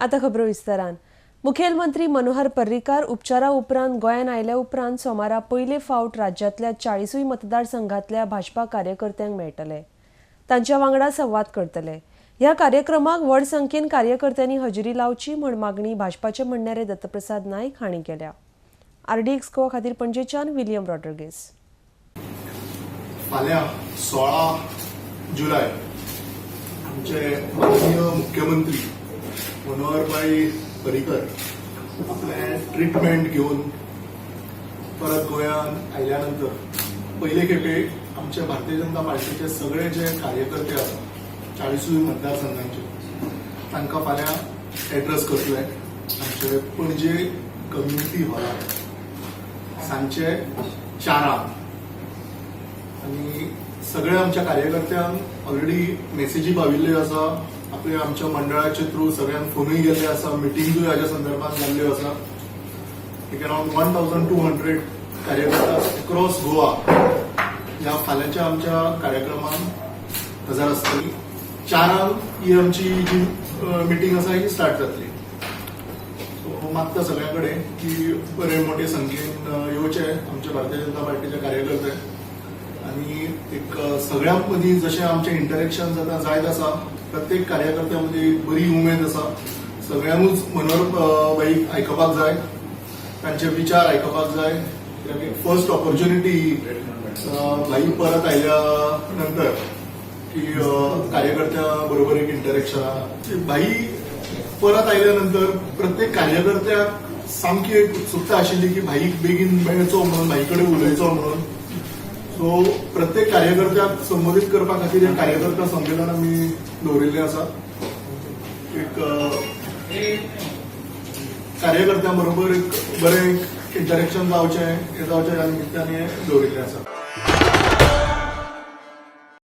आता खबरो विस्तारान. मुखेलमंत्री मनोहर पर्रीकार उपचारा उपरांत गोंयांत आयल्या उपरांत सोमारा पयले फावट राज्यांतल्या 40 मतदारसंघांतल्या भाजपा कार्यकर्त्यांक मेळटले. तांच्या वांगडा संवाद करतले. ह्या कार्यक्रमाक व्हड संख्येन कार्यकर्त्यांनी हजेरी लावची म्हण मागणी भाजपाचे म्हणणारे दत्तप्रसाद नायक हांणी केल्या. आरडीएक्स गोवा खातीर पणजेच्यान विलियम रॉड्रिगेस. फाल्यां 16 जुलय आमचे माननीय मुख्यमंत्री मनोहरभाई पर्रीकर आपले ट्रिटमेंट घेवन परत गोंयांत आयल्या नंतर पयले खेपे आमचे भारतीय जनता पार्टीचे सगळे जे कार्यकर्ते आसा 40 मतदारसंघांचे, तांकां फाल्यां एड्रेस करतले आमचे पणजे कम्युनिटी हॉलार सांजचे 4 आंक. आनी सगळ्या आमच्या कार्यकर्त्यांक ऑलरेडी मेसेजी पाविल्ल्यो आसा. आपल्या आमच्या मंडळाचे थ्रू सगळ्यांक फोनूय गेल्ले आसा, मिटिंगूय हाज्या संदर्भात जाल्ल्यो आसा. एक अरावंड 1200 कार्यकर्ता अक्रॉस गोवा ह्या फाल्यांच्या आमच्या कार्यक्रमाक हजर आसतली. 4 आंक ही आमची जी मिटींग आसा ही स्टार्ट जातली. सो मागता सगळ्यां कडेन की बरे मोठे संख्येन येवचे आमचे भारतीय जनता पार्टीचे कार्यकर्ते आणि एक सगळ्यां मदीं जशें आमचें इंटरेक्शन जाता जायत आसा, प्रत्येक कार्यकर्त्या मदीं एक बरी उमेद आसा. सगळ्यांकूच मनोहर भाईक आयकपाक जाय, तांचे विचार आयकपाक जाय, कित्याक फर्स्ट ऑपॉर्च्युनिटी भाई परत आयल्या नंतर की कार्यकर्त्या बरोबर एक इंटरेक्शन. भाई परत आयल्या नंतर प्रत्येक कार्यकर्त्याक सामकी एक उत्सुकता आशिल्ली की भाईक बेगीन मेळचो म्हणून, भाई कडेन उलयचो म्हणून. सो प्रत्येक कार्यकर्त्याक संबोधीत करपा खातीर हें कार्यकर्ता संमेलन आमी दवरिल्लें आसा. एक कार्यकर्त्यां बरोबर एक बरें इंटरेक्शन जावचें, हें जावचें ह्या निमित्तान हें दवरिल्लें आसा.